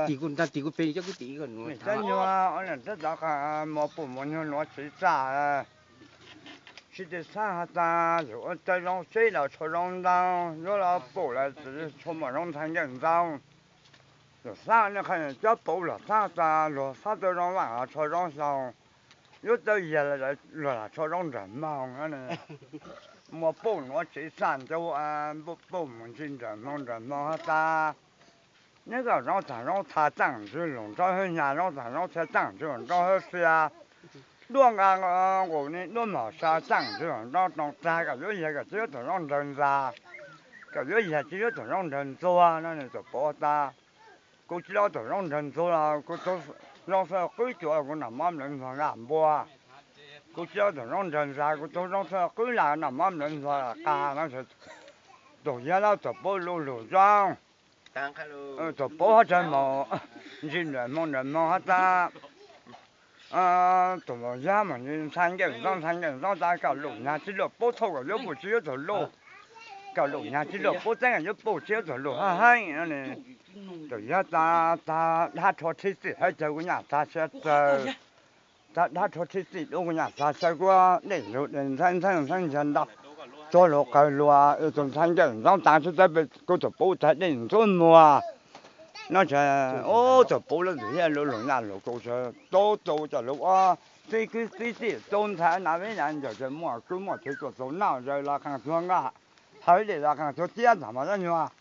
Tim kuv ntag, tim kuv pe coj kuv tim ib ko nuav. Cov nyuag ob niam txiv tov qab muaj pum muaj nyuag nuav tsis txaj, tsis txaj has tas yus ua tau zoo tsev los tshuav zoo ntau, yuav los pum los tsis tshua muaj zoo ntxhais ncaws ntxoo. Yus xav nej qhov cov pum los xav tas luag xav tau zoo vaj los tshuav zoo xyoo, yuav tau yag luag los tshuav zoo nrawg moog. Muaj pum nuav tsis txaj ncu, pum mus ntsis nrawg moog nrawg moog has tas neb koj zoo txag zoo txha txaj ntswg lug nrau hwb nyag, zoo txag zoo txha txaj ntswg lug nrau hwb xia, duab nqa nqus ni duab mog sa txaj ntswg lug nrau roos txag, koj yuav yag koj tsis yuav tug zoo nrawg ntxag, koj yuav yag tsis yuav tug zoo nrawg ntxuag no. Tus pum tas kuv tsis yuav tug zoo nrawg ntxuag los kuv tug zoo xwb qwb cuag kuv noj mov nplawv ntxuag nqaj npua, kuv tsis yuav tug zoo nrawg ntxag, kuv tug zoo xwb qwb lam noj mov nplawv ntxuag qas no. Tus yag los tus pum lu lug zoo, tus pum hab tsawg moog ntsis nrawg moog nrawg moog has tas tus yag moog ntxhais ncaws ntxoo ntxhais ncaws ntxoo tas koj lug nyag tsis lug pub thaum koj yuav pum tsis yuav tug lug, koj lug nyag tsis lug pub txeeb koj yuav pum tsis yuav tug lug hab heev no. Tus yag tas tas dab rhuav thib txim hab caw kuv nyaj txag sia tsawg, tas dab rhuav thib txim dub kuv nyaj txag sia kuv dej lug dej ntxeeb ntxeeb ntxeeb ncaag ntau, tsuag lug qawg luas tus ntxhais ncaws ntxoo tas tsis txawj pem kuv tus pum tas dej ntxuav muag no. Ub tus pum lub ntxhais lug lug nyaj lug kuv tau tus coj lug ua txib kwv txib tij txug ntxhais na vib na ncaws ces muaj kwv muaj tij tuaj txug noj zaws los qee txuag nqaj, hawv dej los qee txuag tiab ntag mas cov nyuag